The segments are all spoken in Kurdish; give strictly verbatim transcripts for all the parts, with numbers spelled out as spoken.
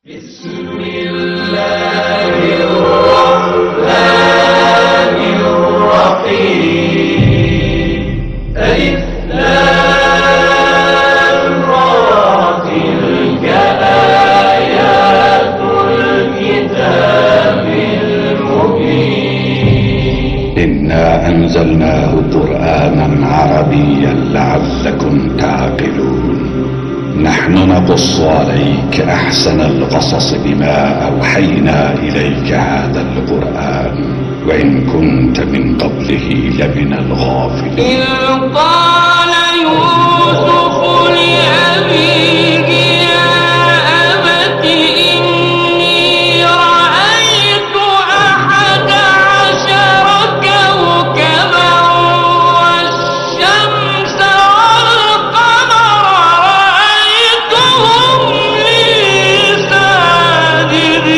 بسم الله الرحمن الرحيم. ألف لام را. تلك آيات الكتاب المبين. إنا أنزلناه قرآنا عربيا لعلكم تعقلون. نحن نقص عليك أحسن القصص بما أوحينا إليك هذا القرآن وإن كنت من قبله لمن الغافلين. إذ قال يوسف لأبيه يا أبت إني رأيت أحد عشر كوكبا والشمس والقمر رأيتهم لي ساجدين.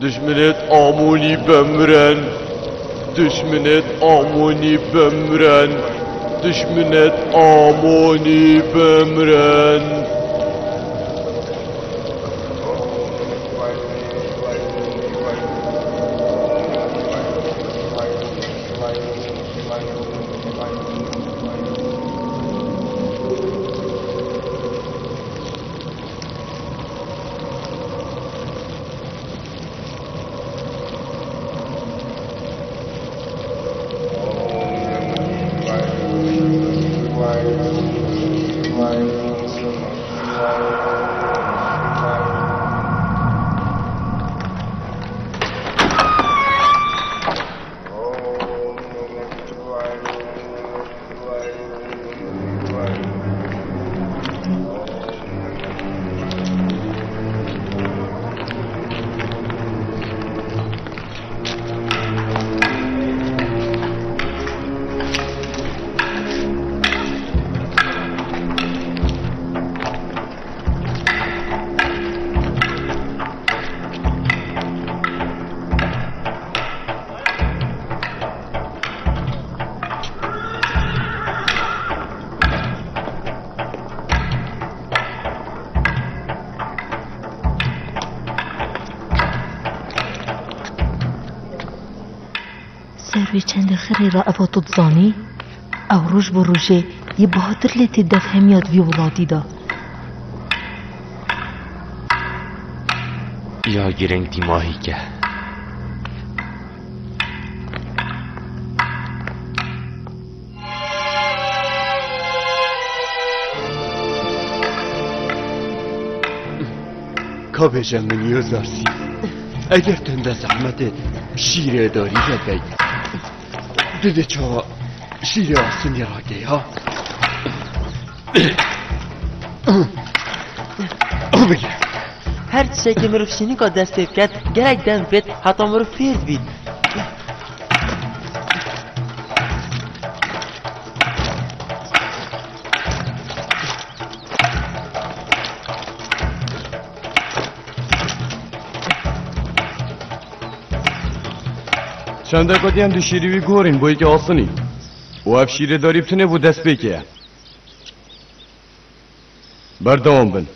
Dijminêt Amonî bimrin. Dijminêt Amonî bimrin. Dijminêt Amonî bimrin. Wê çendê xirê re eva tu dizanî? Ew roj bi rojê yê bahatir lê tê def hemiya di vî welatî de. Ya girêng dîmahî ke. Ka bêje min Yozarsî, eger tende zehmetê şîrê darî vebey, didê çawa şîrê asinî rakey ha? Bigire. Her tiştekî mirov şînika dest pê biket, gerek dem bêt heta mirov fêr bît. Çendek gotiyan du şîrî wî gorîn bo yekê asinî. Û ev şîrê darî bi tinê bû destpêkê ye. Berdewam bin.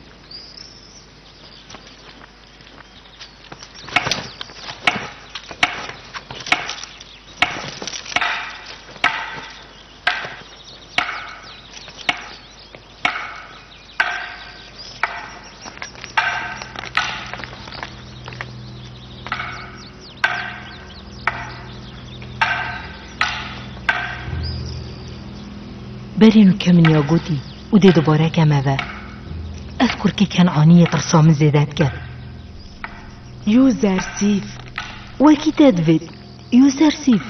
Berî nûke min ya gotî û dê dubare keme ve. Ev kurkê Kenanî yê tirsa min zêde dike. Yozersîf. Wekî te divêt. Yozersîf.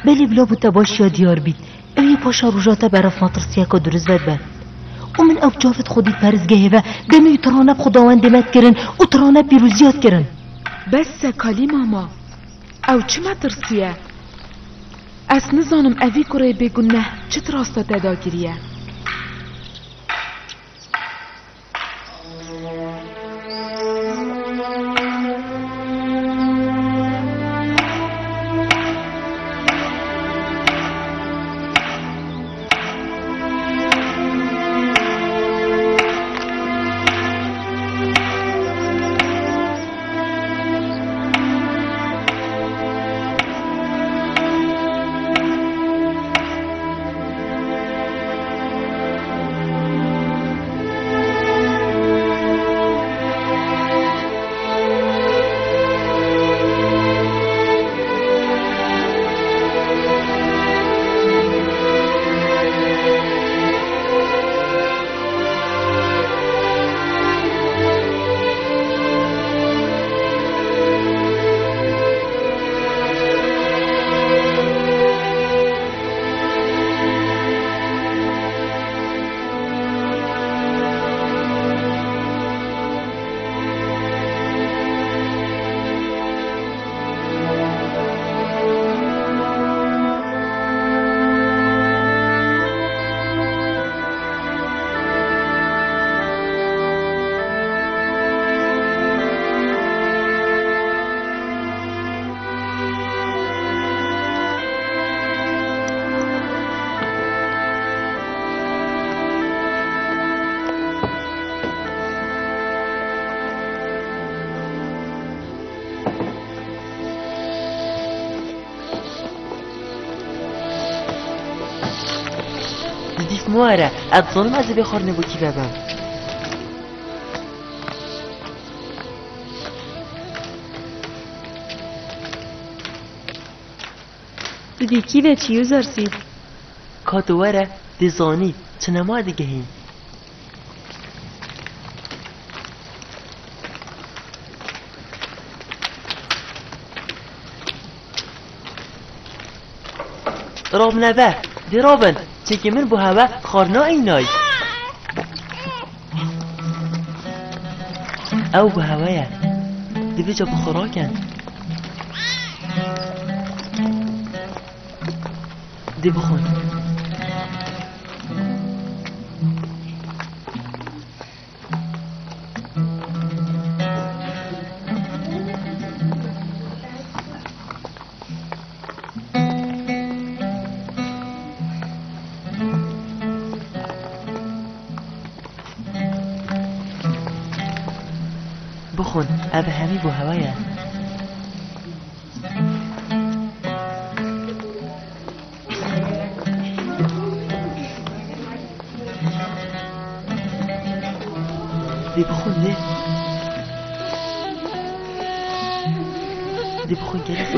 Belê bila bo te baş ya diyar bît. Ew yê paşa roja te beref metirsiyeka dirust vedibe. Û min ew çavêt xwe dît perizgehê ve, demê wî tirane bi xwedawendê me dikirin û tirane pîroziya dikirin. Bes e Kalî mama. Ew çi metirsiye? Ez nizanim evî kurê bêguneh çi tirasta te dagiriye. Di dîf me were, ez dizanim ez ê vê xwarinê bo kî vebem. Tu dî kî ve çi Yozersîf? Ka tu were, dê zanî, çi nema digehîn. Rabne ve, dê rabin, çekê min bo hewe xwarina eynay. Ew bo hewe ye. Divê ca bi xwe rakin. Dê bixwin. Bixwin, ev hemî bo hewe ye. Bixwin dê. Dê bixwin gelek.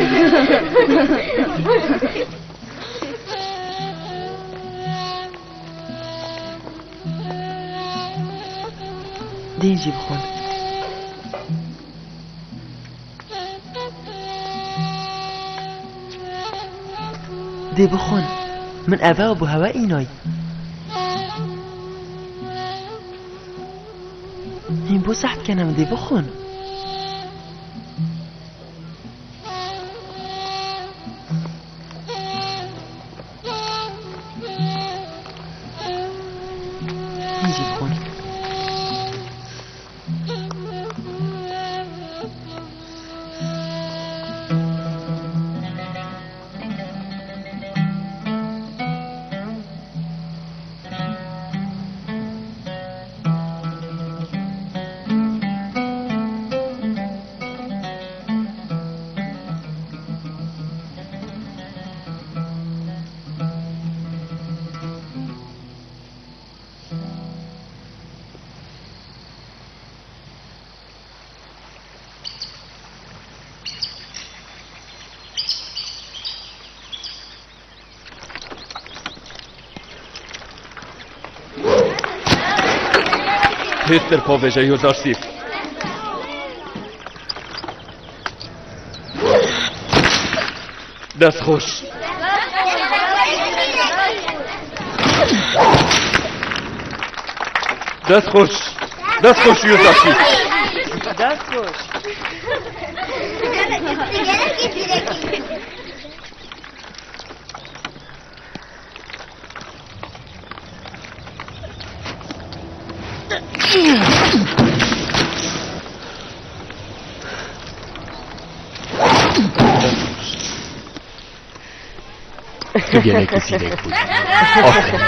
Dê jî bixwin. Dê bixwin. Min eve û bi hewe înay. Hîn bo seh dikene min, dê bixwin. Hîn jî bixwin. Hêstir pavêje Yozasîf. Dest xweş. Dest xweş. Dest xweş Yozasîf. Dest xweş. Tu gelekî zîrek bûyî. Aferin.